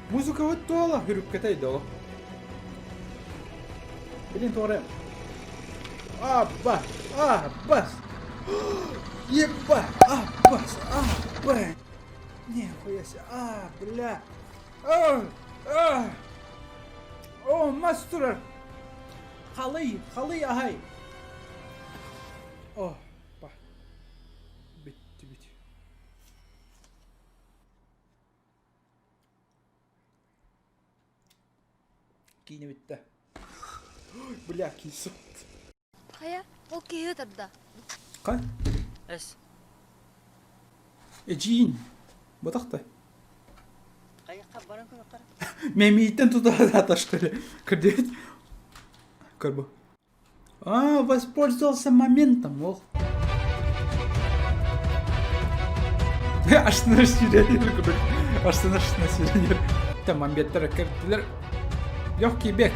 Музыкабыт туола хүрүккэтэй доо. Блин, туора. Абба! Аббас! Еба! Аббас! Абба! Нихуя себе! А, бля! А, а! О, мас турар! Халый, халый аһай! О, па. Бүттүбүт. Киинэ бүттэ. Бля, киисэ. Хайа, ол киһи ытырда. Хай? Эс. Эдьиин. Батахта. Хайахха баран көрөххөр. Мэмииттэн тутаата что ли? Кырдьык. Көрбө. А, воспользовался моментом, ох. Астына сиренер курдук. Астына сиренер. Мамбеттер кирдилер. Легкий бег.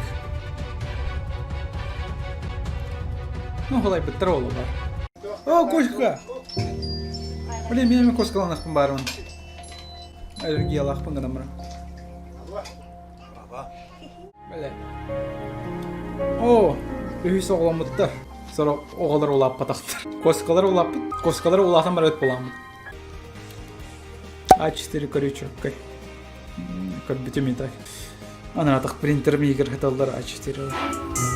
Ну, голайбыттар ол бар. О, кошка! Блин, мен эми кошкаланахпын баарымын. Аллергиялаахпын гынан баран. Бля. О, үһүс оҕоломмуттар. Сорох оҕолор улааппатахтар. Коскалар улааппыт. Коскалар улаатан барыт буламмыт. А4 көрүү Көрбүтүм и так. Анаатах принтер миигэр хаталлар А4.